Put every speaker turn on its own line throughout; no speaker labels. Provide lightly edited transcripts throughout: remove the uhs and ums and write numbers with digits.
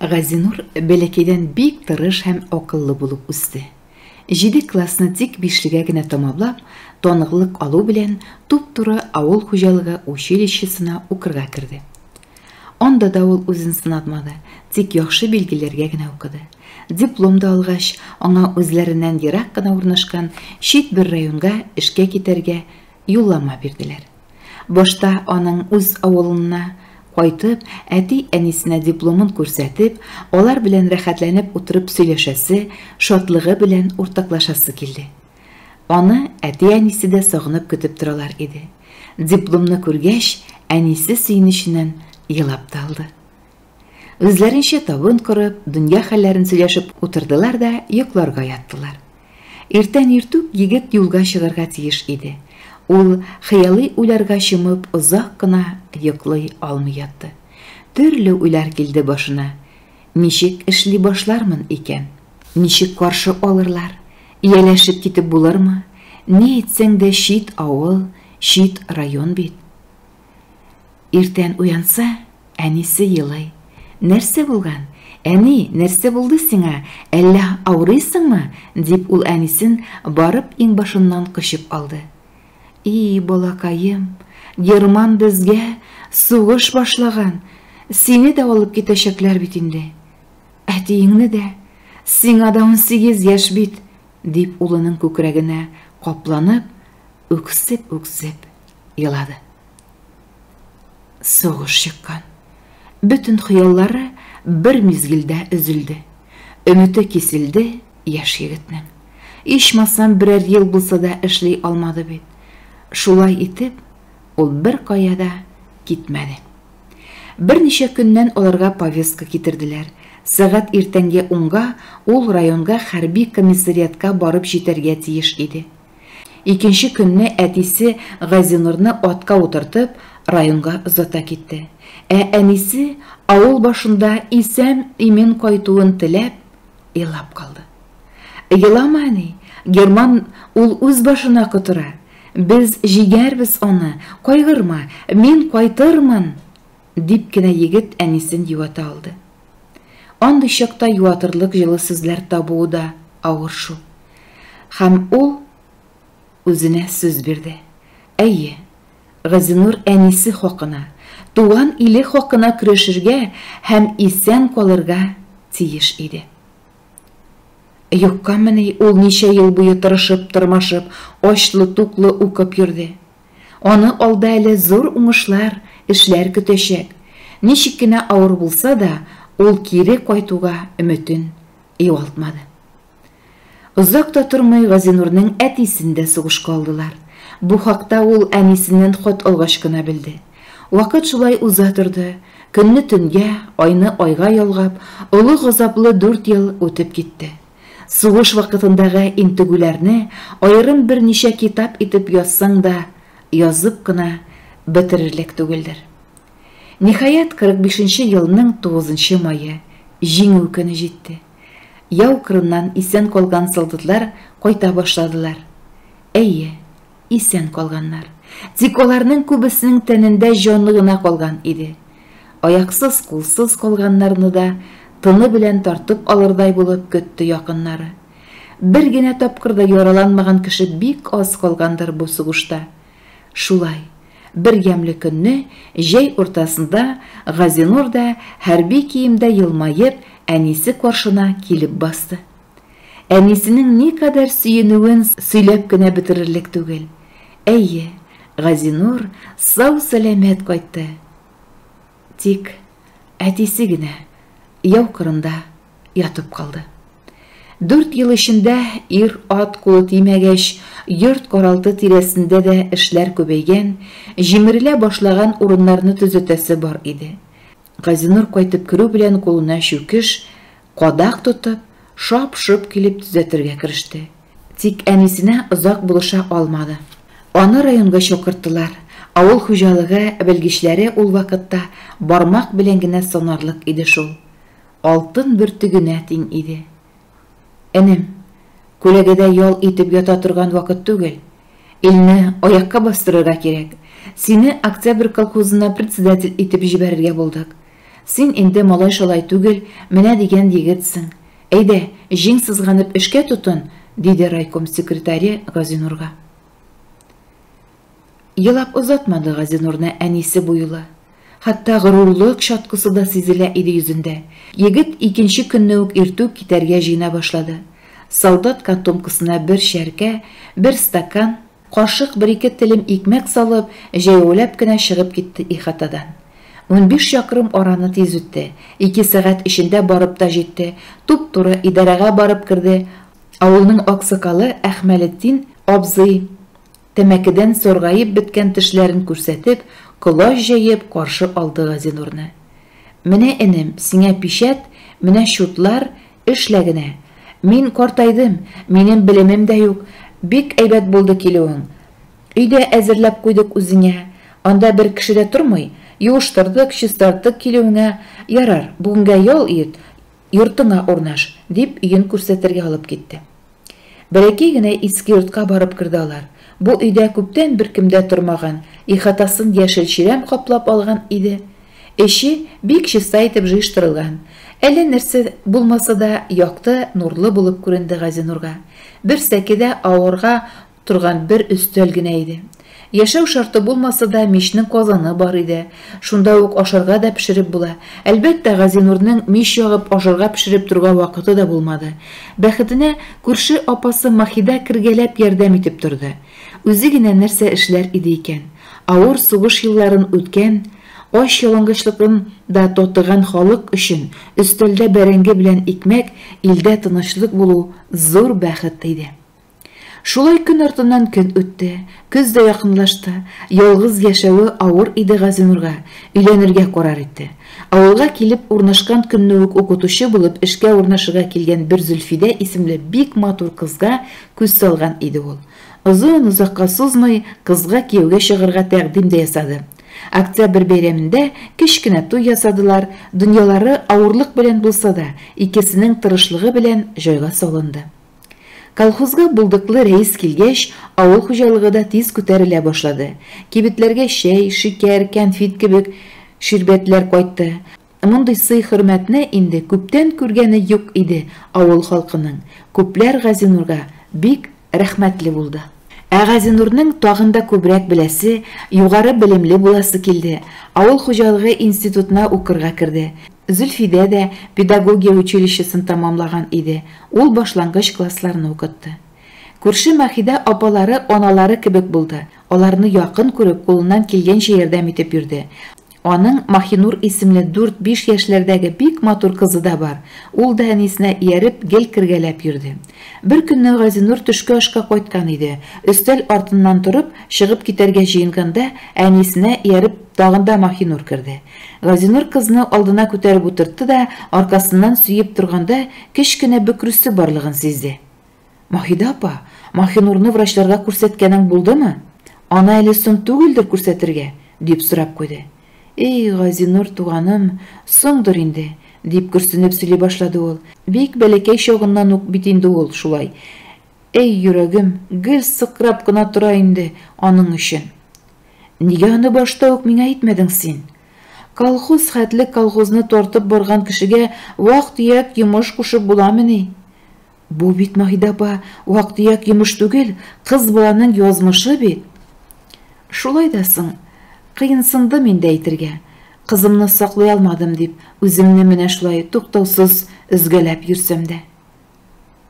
Газинур бәләкәйдән бик тырыш һәм акыллы булып үсте. Җиде классны тик бишлегә генә тамамлап, таныклык алу белән туп-туры авыл хуҗалыгы училищесына укырга керде. Анда да ул үзен сынатмады, тик яхшы билгеләргә генә укыды. Диплом да алгач, аңа үзләреннән ерак кына урнашкан чит бер районга эшкә китәргә юллама бирделәр. Башта аның үз авылына кайтып, әти-әнисенә дипломын күрсәтеп, алар белән рәхәтләнеп утырып сөйләшәсе, шатлыгы белән уртаклашасы килде. Аны әти-әнисе дә сагынып көтеп торалар иде. Дипломны күргәч, әнисе сөенеченнән елап та алды. Үзләренчә табын корып, дөнья хәлләрен сөйләшеп утырдылар да йокларга яттылар. Иртән иртүк егет юлга чыгарга тиеш иде. Ул хыялый уйларга чумып озак кына йоклый алмый ятты. Төрле уйлар килде башына. Ничек эшли башлармын икән? Ничек каршы алырлар? Ияләшеп китеп булырмы? Ни әйтсәң дә чит авыл, чит район бит. Иртән уянса, әнисе елый. Нәрсә булган? Әни, нәрсә булды сиңа? Әллә авырыйсыңмы? дип ул әнисен барып иңбашыннан кочып алды. И, балакаем, Герман безгә сугыш башлаган, сине дә алып китәчәкләр бит инде. Әтиеңне дә, сиңа да 18 яшь бит, дип улының күкрәгенә капланып, үксеп-үксеп елады. Сугыш чыккан. Бөтен хыяллары бер мизгелдә өзелде. Өмете киселде яшь егетнең. Ичмасам берәр ел булса да эшли алмады бит. Шулай итеп, ул беркая да китмәде. Берничә көннән аларга повестка китерделәр. Сәгать иртәнге унга ул районга хәрби комиссариатка барып җитәргә тиеш иде. Икенче көнне әтисе Газинурны атка утыртып, районга озата китте. Ә әнисе авыл башында исән-имин кайтуын теләп, елап калды. Елама, әни, Герман ул үз башына котыра. Без җигәрбез аны, кайгырма, мин кайтырмын, дип кенә егет әнисен юата алды. Андый чакта юатырлык җылы сүзләр табуы да авыр шул. Һәм ул үзенә сүз бирде. Әйе, Газинур әнисе хакына, туган иле хакына көрәшергә һәм исән калырга тиеш иде. Юккамыни ул ничә ел буе тырышып-тырмашып, ачлы-туклы укып йөрде. Аны алда әле зур уңышлар, эшләр көтәчәк. Ничек кенә авыр булса да, ул кире кайтуга өметен югалтмады. Озак та тормый Газинурның әтисен дә сугышка алдылар. Бу хакта ул әнисеннән хат алгач кына белде. Вакыт шулай уза торды. Көнне төнгә, айны айга ялгап, олы газаплы дүрт ел үтеп китте. Сугыш вакытындагы интегүләрне аерым берничә китап итеп язсаң да, язып кына бетерерлек түгелдер. Ниһаять, 45 нче елның тугызынчы мае, Җиңү көне җитте. Яу кырыннан исән калган солдатлар кайта башладылар. Әйе, исән калганнар. Тик аларның күбесенең тәнендә җаны гына калган иде. Аяксыз-кулсыз калганнарны да тыны белән тартып алырдай булып көтте якыннары. Бер генә тапкыр да яраланмаган кеше бик аз калгандыр бу сугышта. Шулай, бер ямьле көнне, җәй уртасында Газинур да хәрби киемдә елмаеп, әнисе каршына килеп басты. Әнисенең никадәр сөенүен сөйләп кенә бетерерлек түгел. Әйе, Газинур сау-сәламәт кайтты. Тик әтисе генә яу кырында ятып калды. Дүрт ел эчендә ир-ат кулы тимәгәч, йорт-каралты тирәсендә дә эшләр күбәйгән, җимерелә башлаган урыннарны төзәтәсе бар иде. Газинур кайтып керү белән кулына чүкеш, кадак тотып, шап-шоп килеп төзәтергә кереште. Тик әнисенә озак булыша алмады. Аны районга чакырттылар. Авыл хуҗалыгы белгечләре ул вакытта бармак белән генә санарлык иде шул. Алтын бөртегенә тиң иде. Энем, күләгәдә ял итеп ята торган вакыт түгел. Илне аякка бастырырга кирәк. Сине Октябрь колхозына председатель итеп җибәрергә булдык. Син инде малай-шалай түгел, менә дигән егетсең. Әйдә, җиң сызганып эшкә тотын, диде райком секретаре Газинурга. Елап озатмады Газинурны әнисе бу юлы. Хәтта горурлык чаткысы да сизелә иде йөзендә. Егет икенче көнне үк иртүк китәргә җыена башлады. Солдат котомкасына бер чәркә, бер стакан, кашык, бер-ике телем икмәк салып, җәяүләп кенә чыгып китте ихатадан. 15 чакрым араны тиз үтте. Ике сәгать эчендә барып та җитте. Туп-туры идарәгә барып керде. Авылның аксакалы Әхмәлетдин абзый, тәмәкедән саргаеп беткән тешләрен күрсәтеп, колач җәеп каршы алды Газинурны. Менә, энем, сиңа пичәт, менә чутлар, эшлә генә. Мин картайдым, минем белемем дә юк. Бик әйбәт булды килүең. Өйдә әзерләп куйдык үзеңә. Анда бер кеше дә тормый. Юыштырдык, чистарттык килүеңә. Ярар, бүгенгә ял ит, йортыңа урнаш, дип өен күрсәтергә алып китте. Бәләкәй генә иске йортка барып керде алар. Бу өйдә күптән беркем дә тормаган, ихатасын яшел чирәм каплап алган иде. Эче бик чиста итеп җыештырылган. Әллә нәрсә булмаса да, якты, нурлы булып күренде Газинурга. Бер сәкедә авырга торган бер өстәл генә иде. Яшәү шарты булмаса да, мичнең казаны бар иде. Шунда ук ашарга да пешереп була. Әлбәттә, Газинурның мич ягып ашарга пешереп торырга вакыты да булмады. Бәхетенә, күрше апасы Махида кергәләп ярдәм итеп торды. Үзе генә нәрсә эшләр иде икән? Авыр сугыш елларын үткән, ач ялангачлыкын да татыган халык өчен өстәлдә бәрәңге белән икмәк, илдә тынычлык булу зур бәхет иде. Шулай көн артыннан көн үтте. Көз дә якынлашты. Ялгыз яшәве авыр иде Газинурга. Өйләнергә карар итте. Авылга килеп урнашкан көнне үк укытучы булып эшкә урнашырга килгән бер Зөлфидә исемле бик матур кызга күз салган иде ул. Озын-озакка сузмый, кызга кияүгә чыгарга тәкъдим дә ясады. Октябрь бәйрәмендә кечкенә туй ясадылар, дөньялары авырлык белән булса да, икесенең тырышлыгы белән җайга салынды. Колхозга булдыклы рәис килгәч, авыл хуҗалыгы да тиз күтәрелә башлады. Кибетләргә чәй, шикәр, кәнфит кебек ширбәтләр кайтты. Мондый сый-хөрмәтне инде күптән күргәне юк иде авыл халкының. Күпләр Газинурга бик рәхмәтле булды. Ә Газинурның тагын да күбрәк беләсе, югары белемле буласы килде. Авыл хуҗалыгы институтына укырга керде. Зөлфидә дә педагогия училищесын тәмамлаган иде, ул башлангыч классларны укытты. Күрше Махидә апалары аналары кебек булды, аларны якын күреп, кулыннан килгәнчә ярдәм итеп йөрде. Аның Махинур исемле дүрт-биш яшьләрдәге бик матур кызы да бар, ул да әнисенә ияреп гел кергәләп йөрде. Бер көнне Газинур төшке ашка кайткан иде, өстәл артыннан торып, чыгып китәргә җыенганда, әнисенә ияреп тагын да Махинур керде. Газинур кызны алдына күтәреп утыртты да, аркасыннан сөеп торганда, кечкенә бөкресе барлыгын сизде. Махида апа, Махинурны врачларга күрсәткәнең булдымы? Аны әле соң түгелдер күрсәтергә, дип сорап куйды. Эй, Газинур туганым, соңдыр инде, дип көрсенеп сөйли башлады ул. Бик бәләкәй чагыннан ук бит инде ул шулай. Эй, йөрәгем, гел сыкрап кына тора инде аның өчен. Нигә аны башта ук миңа әйтмәдең син? Колхоз хәтле колхозны тартып барган кешегә вак-төяк йомыш кушып буламыни? Бу бит, Маһидә апа, вак-төяк йомыш түгел, кыз баланың язмышы бит. Шулай да соң, кыенсындым инде әйтергә. Кызымны саклый алмадым дип, үземне менә шулай туктаусыз өзгәләп йөрсәм дә.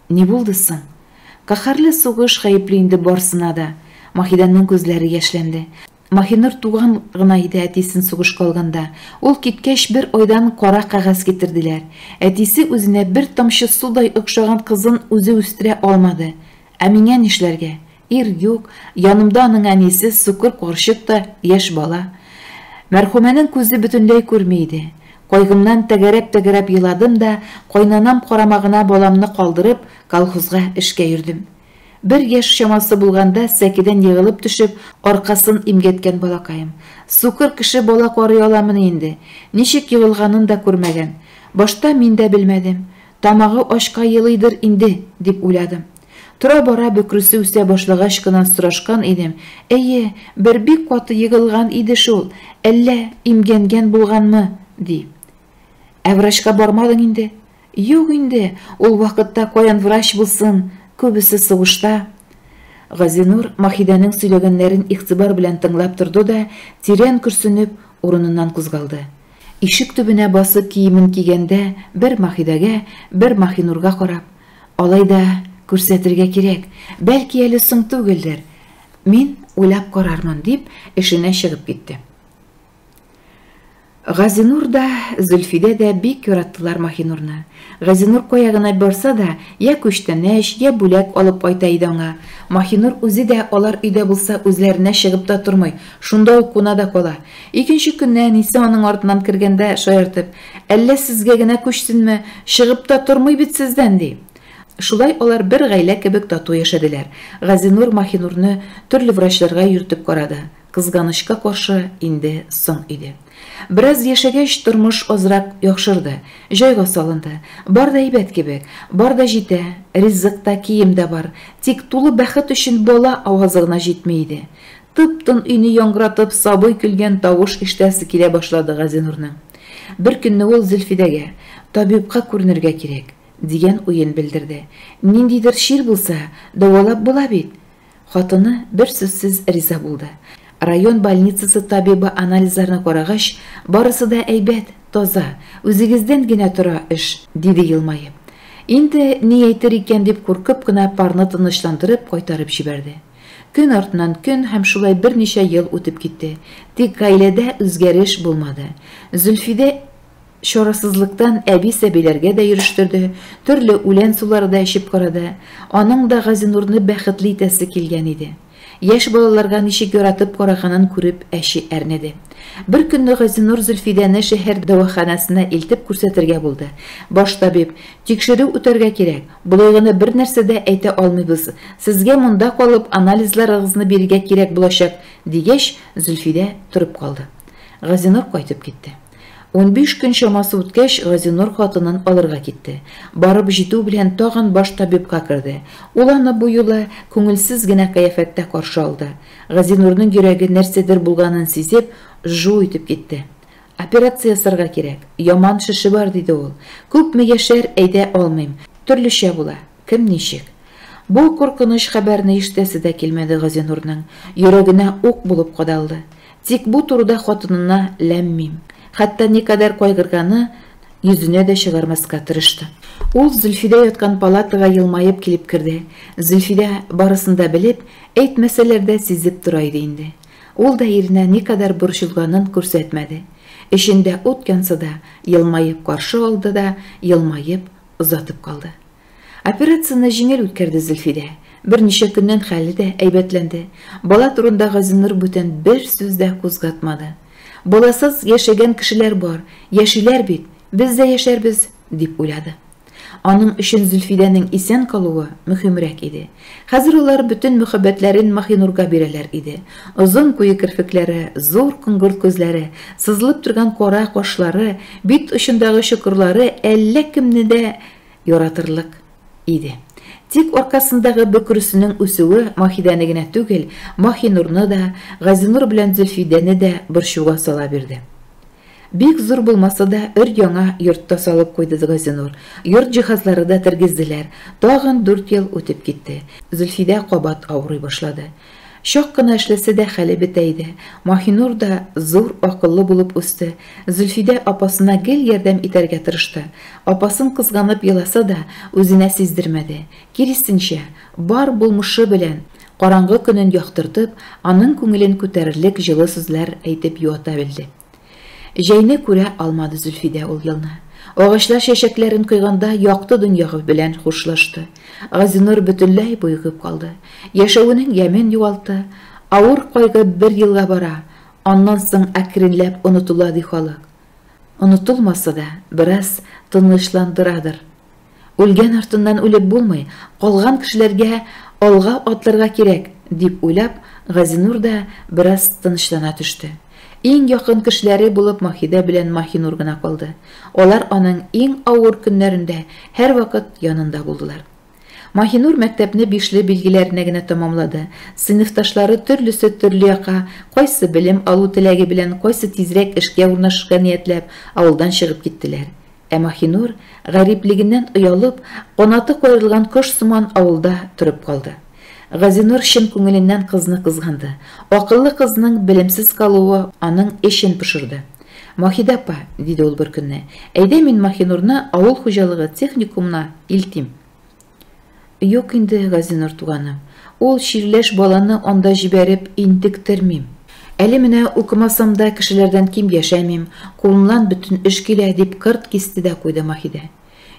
Ни булды соң? Каһәрле сугыш гаепле инде барсына да. Маһидәнең күзләре яшьләнде. Маһинур туган гына иде әтисен сугышка алганда. Ул киткәч бер айдан кара кәгазь китерделәр. Әтисе үзенә бер тамчы судай охшаган кызын үзе үстерә алмады. Ә миңа нишләргә? Ир юк, янымда аның әнисе, сукыр карчык та, яшь бала. Мәрхүмәнең күзе бөтенләй күрми иде. Кайгымнан тәгәрәп-тәгәрәп еладым да, кайнанам карамагына баламны калдырып, колхозга эшкә йөрдем. Бер яшь чамасы булганда сәкедән егылып төшеп, аркасын имгәткән балакаем. Сукыр кеше бала карый аламыни инде? Ничек егылганын да күрмәгән. Башта мин дә белмәдем. Тамагы ачка елыйдыр инде, дип уйладым. Тора-бара бөкресе үсә башлагач кына сорашкан идем, Әйе, бер бик каты егылган иде шул, әллә имгәнгән булганмы? ди. Ә врачка бармадың инде? Юк инде, ул вакытта каян врач булсын, күбесе сугышта. Газинур Маһидәнең сөйләгәннәрен игътибар белән тыңлап торды да, тирән көрсенеп, урыныннан кузгалды. Ишек төбенә басып киемен кигәндә бер Маһидәгә, бер Маһинурга карап, Алай да күрсәтергә кирәк, бәлки әле соң түгелдер, мин уйлап карармын, дип, эшенә чыгып китте. Газинур да, Зөлфидә дә бик яраттылар Маһинурны. Газинур кая гына барса да, я күчтәнәч, я бүләк алып кайта иде аңа. Маһинур үзе дә алар өйдә булса үзләренә чыгып та тормый, шунда ук куна да кала. Икенче көнне әнисе аның артыннан кергәндә шаяртып, Әллә сезгә генә күчсенме, чыгып та тормый бит сездән, ди. Шулай алар бер гаилә кебек тату яшәделәр. Газинур Маһинурны төрле врачларга йөртеп карады. Кызганычка каршы, инде соң иде. Бераз яшәгәч, тормыш азрак яхшырды, җайга салынды. Бар да әйбәт кебек, бар да җитә, ризык та, кием дә бар. Тик тулы бәхет өчен бала авазы гына җитми иде. Тып-тын өйне яңгыратып, сабый көлгән тавыш ишетәсе килә башлады Газинурның. Бер көнне ул Зөлфидәгә, Табибка күренергә кирәк, дигән уен белдерде. Ниндидер чир булса, дәвалап була бит. Хатыны берсүзсез риза булды. Район больницасы табибы анализларны карагач, барысы да әйбәт, таза, үзегездән генә тора эш, диде елмаеп. Инде ни әйтер икән дип куркып кына парны тынычландырып кайтарып җибәрде. Көн артыннан көн һәм шулай берничә ел үтеп китте. Тик гаиләдә үзгәреш булмады. Зөлфидә Чарасызлыктан әби сәбиләргә дә йөрештерде, төрле үлән сулары да эчеп карады. Аның да Газинурны бәхетле итәсе килгән иде. Яшь балаларга ничек яратып караганын күреп әче әрнеде. Бер көнне Газинур Зөлфидәне шәһәр дәваханәсенә илтеп күрсәтергә булды. Баш табиб, Тикшерү үтәргә кирәк, болай гына бернәрсә дә әйтә алмыйбыз. Сезгә монда калып анализларыгызны бирергә кирәк булачак, дигәч, Зөлфидә торып калды. Газинур кайтып китте. 15 көн чамасы үткәч, Газинур хатынын алырга китте. Барып җитү белән тагын баш табибка керде. Ул аны бу юлы күңелсез генә кыяфәттә каршы алды. Газинурның йөрәге нәрсәдер булганын сизеп, жу итеп китте. Операция ясарга кирәк, яман шеше бар, диде ул. Күпме яшәр, әйтә алмыйм. Төрлечә була. Кем ничек. Бу куркыныч хәбәрне ишетәсе дә килмәде Газинурның. Йөрәгенә ук булып кадалды. Тик бу турыда хатынына ләм-мим. Хәтта никадәр кайгырганы йөзенә дә чыгармаска тырышты. Ул Зөлфидә яткан палатага елмаеп килеп керде. Зөлфидә, барысын да белеп, әйтмәсәләр дә сизеп тора иде инде. Ул да иренә никадәр борчылганын күрсәтмәде. Эчендә ут янса да, елмаеп каршы алды да, елмаеп озатып калды. Операцияне җиңел үткәрде Зөлфидә. Берничә көннән хәле дә әйбәтләнде. Бала турында Газинур бүтән бер сүз дә кузгатмады. Баласыз яшәгән кешеләр бар, яшиләр бит, без дә яшәрбез, дип уйлады. Аның өчен Зөлфидәнең исән калуы мөһимрәк иде. Хәзер алар бөтен мөхәббәтләрен Маһинурга бирәләр иде. Озын куе керфекләре, зур коңгырт күзләре, сызылып торган кара кашлары, бит очындагы чокырлары әллә кемне дә яратырлык иде. Тик аркасындагы бөкресенең үсүе Маһидәне генә түгел, Маһинурны да, Газинур белән Зөлфидәне дә борчуга сала бирде. Бик зур булмаса да, өр-яңа йорт та салып куйды Газинур. Йорт җиһазлары да тергезделәр. Тагын дүрт ел үтеп китте. Зөлфидә кабат авырый башлады. Чак кына эшләсә дә хәле бетә иде. Маһинур да зур акыллы булып үсте. Зөлфидә апасына гел ярдәм итәргә тырышты. Апасын кызганып еласа да, үзенә сиздермәде. Киресенчә, бар булмышы белән, караңгы көнен яктыртып, аның күңелен күтәрерлек җылы сүзләр әйтеп юата белде. Җәйне күрә алмады Зөлфидә ул елны. Агачлар чәчәкләрен койганда якты дөньягы белән хушлашты. Газинур бөтенләй боегып калды. Яшәвенең ямен югалтты. Авыр кайгы бер елга бара, аннан соң әкренләп онытыла, ди халык. Онытылмаса да, бераз тынычландырадыр. Үлгән артыннан үлеп булмый, калган кешеләргә алга атларга кирәк, дип уйлап, Газинур да бераз тынычлана төште. Иң якын кешеләре булып Маһидә белән Маһинур гына калды. Алар аның иң авыр көннәрендә һәрвакыт янында булдылар. Маһинур мәктәпне бишле билгеләренә генә тәмамлады. Сыйныфташлары төрлесе төрле якка, кайсы белем алу теләге белән, кайсы тизрәк эшкә урнашырга ниятләп, авылдан чыгып киттеләр. Ә Маһинур, гариплегеннән оялып, канаты каерылган кош сыман авылда торып калды. Газинур чын күңеленнән кызны кызганды. Акыллы кызның белемсез калуы аның эчен пошырды. Маһидә апа, диде ул бер көнне, әйдә мин Маһинурны авыл хуҗалыгы техникумына илтим. Юк инде, Газинур туганым, ул чирләш баланы анда җибәреп интектермим. Әле менә укымасам да кешеләрдән ким яшәмим, кулымнан бөтен эш килә, дип кырт кисте дә куйды Маһидә.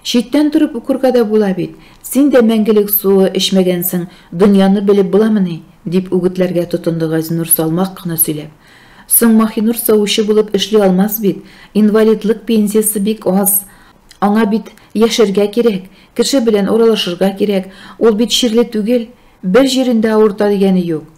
Читтән торып укырга да була бит, син дә мәңгелек суы эчмәгәнсең, дөньяны белеп буламыни? дип үгетләргә тотынды Газинур салмак кына сөйләп. Соң Маһинур савучы булып эшли алмас бит, инвалидлык пенсиясе бик аз. Аңа бит яшәргә кирәк, кеше белән аралашырга кирәк, ул бит чирле түгел, бер җирендә авырта дигәне юк.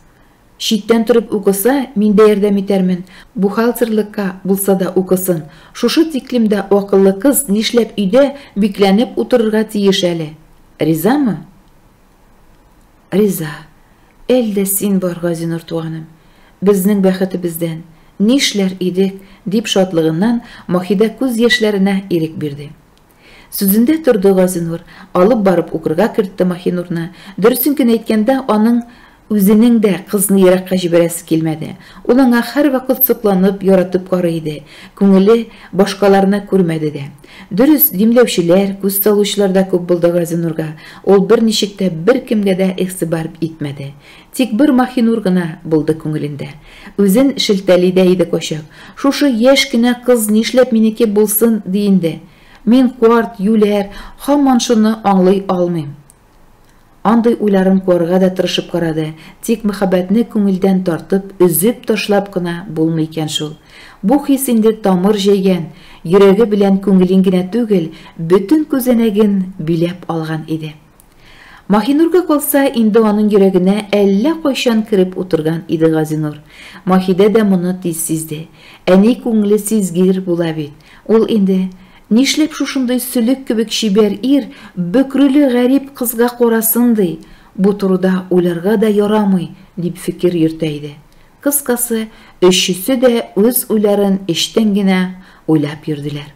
Читтән торып укыса, мин дә ярдәм итәрмен, бухгалтерлыкка булса да укысын, шушы тиклем дә акыллы кыз нишләп өйдә бикләнеп утырырга тиеш әле? Ризамы? Риза. Әл дә син бар, Газинур туганым. Безнең бәхетебездән нишләр идек, дип шатлыгыннан Маһидә күз яшьләренә ирек бирде. Сүзендә торды Газинур, алып барып укырга кертте Маһинурны. Дөресен генә әйткәндә, аның үзенең дә кызны еракка җибәрәсе килмәде. Ул аңа һәрвакыт сокланып, яратып карый иде. Күңеле башкаларны күрмәде дә. Дөрес, димләүчеләр, күз салучылар да күп булды Газинурга. Ул берничек тә беркемгә дә игътибар итмәде. Тик бер Маһинур гына булды күңелендә. Үзен шелтәли дә иде кайчак. Шушы яшь кенә кыз нишләп минеке булсын, ди инде. Мин карт, юләр, һаман шуны аңлый алмыйм. Андый уйларын куарга да тырышып карады, тик мәхәббәтне күңелдән тартып, өзеп ташлап кына булмый икән шул. Бу хис инде тамыр җәйгән, йөрәге белән күңелен генә түгел, бөтен күзәнәген биләп алган иде. Маһинурга калса, инде аның йөрәгенә әллә кайчан кереп утырган иде Газинур. Маһидә дә моны тиз сизде. Әни күңеле сизгер була бит. Ул инде, Нишләп шушындый сөлек кебек чибәр ир бөкреле гарип кызга карасын ди, бу турыда уйларга да ярамый, дип фикер йөртә иде. Кыскасы, өчесе дә үз уйларын эчтән генә уйлап йөрделәр.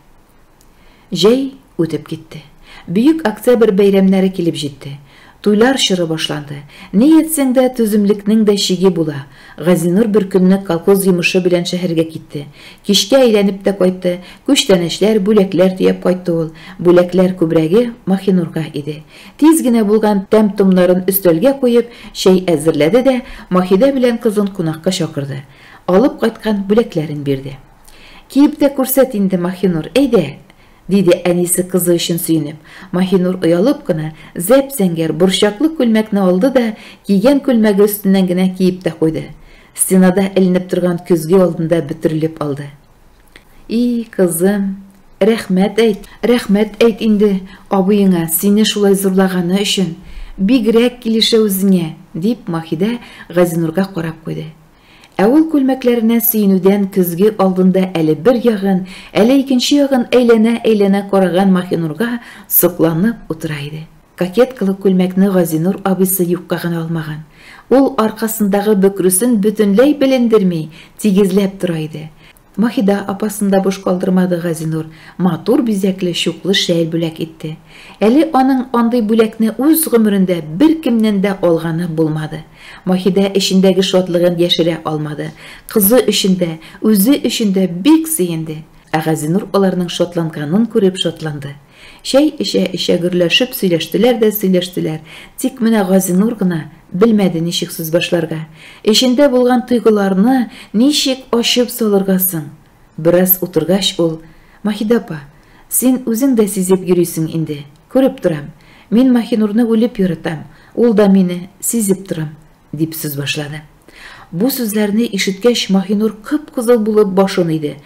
Җәй үтеп китте. Бөек Октябрь бәйрәмнәре килеп җитте. Туйлар чоры башланды. Ни әйтсәң дә, түземлекнең дә чиге була. Газинур бер көнне колхоз йомышы белән шәһәргә китте. Кичкә әйләнеп тә кайтты. Күчтәнәчләр, бүләкләр төяп кайтты ул. Бүләкләр күбрәге Маһинурга иде. Тиз генә булган тәм-томнарын өстәлгә куеп, чәй әзерләде дә, Маһидә белән кызын кунакка чакырды. Алып кайткан бүләкләрен бирде. Киеп тә күрсәт инде, Маһинур, әйдә! Диде әнисе кызы өчен сөенеп. Маһинур оялып кына, зәп-зәңгәр, борчаклы күлмәкне алды да, кигән күлмәге өстеннән генә киеп тә куйды. Стенада эленеп торган көзге алдында бөтерелеп алды. И, кызым, рәхмәт әйт, рәхмәт әйт инде абыеңа, сине шулай зурлаганы өчен. Бигрәк килешә үзеңә, дип Маһидә Газинурга карап куйды. Ә ул күлмәкләренә сөенүдән көзге алдында әле бер ягын, әле икенче ягын әйләнә-әйләнә караган Маһинурга сокланып утыра иде. Кокеткалы күлмәкне Газинур абыйсы юкка гына алмаган. Ул аркасындагы бөкресен бөтенләй белендерми, тигезләп тора иде. Маһида апасын да буш калдырмады Газинур, матур бизәкле чуклы шәл бүләк итте. Әле аның андый бүләкне үз гомерендә беркемнән дә алганы булмады. Маһидә эчендәге шатлыгын яшерә алмады. Кызы өчен дә, үзе өчен дә бик сөенде. Ә Газинур аларның шатланганын күреп шатланды. Чәй эчә-эчә гөрләшеп сөйләштеләр дә сөйләштеләр. Тик менә Газинур гына белмәде ничек сүз башларга. Эчендә булган тойгыларны ничек ачып салырга соң? Бераз утыргач ул, Маһидә апа, син үзең дә сизеп йөрисең инде, күреп торам. Мин Маһинурны үлеп яратам, ул да мине, сизеп торам, дип сүз башлады. Бу сүзләрне ишеткәч, Маһинур кып-кызыл булып башын иде.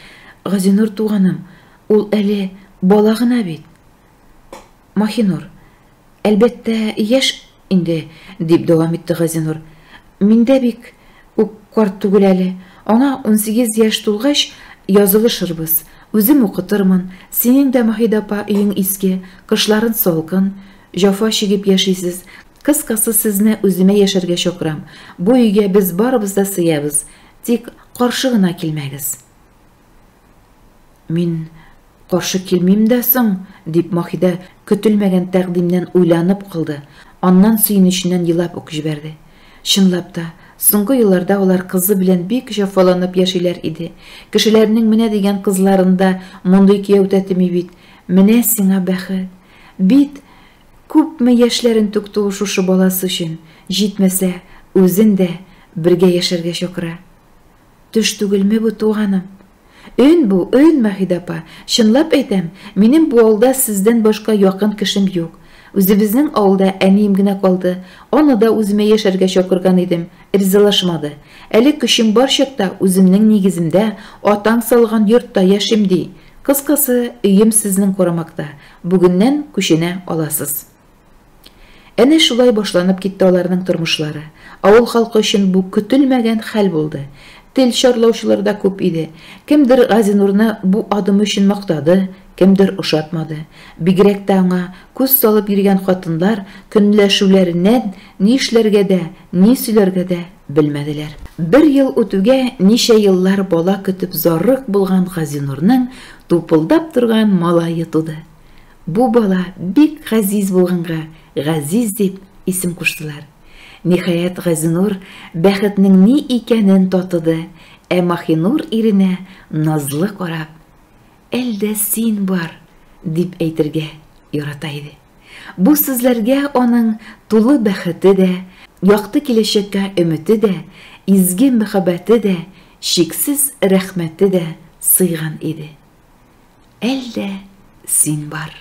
Газинур туганым, Ул әле бала гына бит. Маһинур, әлбәттә, яшь инде, дип дәвам итте Газинур. Мин дә бик үк карт түгел әле. Аңа 18 яшь тулгач, язылышырбыз. Үзем укытырмын. Синең дә, Маһидә апа, өең иске, кышларын салкын, җафа чигеп яшисез. Кыскасы, сезне үземә яшәргә чакырам. Бу өйгә без барыбыз да сыябыз. Тик каршы гына килмәгез. Мин Каршы килмим дә соң, дип Маһидә көтелмәгән тәкъдимнән уйланып калды, аннан сөенеченнән елап ук җибәрде. Чынлап та, соңгы елларда алар кызы белән бик җәфаланып яшиләр иде. Кешеләрнең менә дигән кызларында мондый кияү тәтеми бит. Менә сиңа бәхет! Бит күпме яшьләрен түкте ул шушы баласы өчен, җитмәсә, үзен дә бергә яшәргә чакыра. Төш түгелме бу, туганым? Өн бу, өн, Маһидә апа. Чынлап әйтәм, минем бу авылда сездән башка якын кешем юк. Үзебезнең авылда әнием генә калды. Аны да үземә яшәргә чакырган идем, ризалашмады. Әле көчем бар чакта үземнең нигеземдә, атаң салган йортта яшим, ди. Кыскасы, өем сезнең карамакта. Бүгеннән күченә аласыз. Әнә шулай башланып китте аларның тормышлары. Авыл халкы өчен бу көтелмәгән хәл булды. Тел чарлаучылар да күп иде. Кемдер Газинурны бу адымы өчен мактады, кемдер ошатмады. Бигрәк тә аңа күз салып йөргән хатыннар көнләшүләреннән ни эшләргә дә, ни сөйләргә дә белмәделәр. Бер ел үтүгә ничә еллар бала көтеп зарык булган Газинурның тупылдап торган малае туды. Бу бала бик газиз булганга Газиз дип исем куштылар. Ниһаять, Газинур бәхетнең ни икәнен татыды, ә Махинур иренә назлы карап, Әлдә син бар, дип әйтергә ярата иде. Бу сүзләргә аның тулы бәхете дә, якты киләчәккә өмете дә, изге мәхәббәте дә, чиксез рәхмәте дә сыйган иде. Әлдә син бар.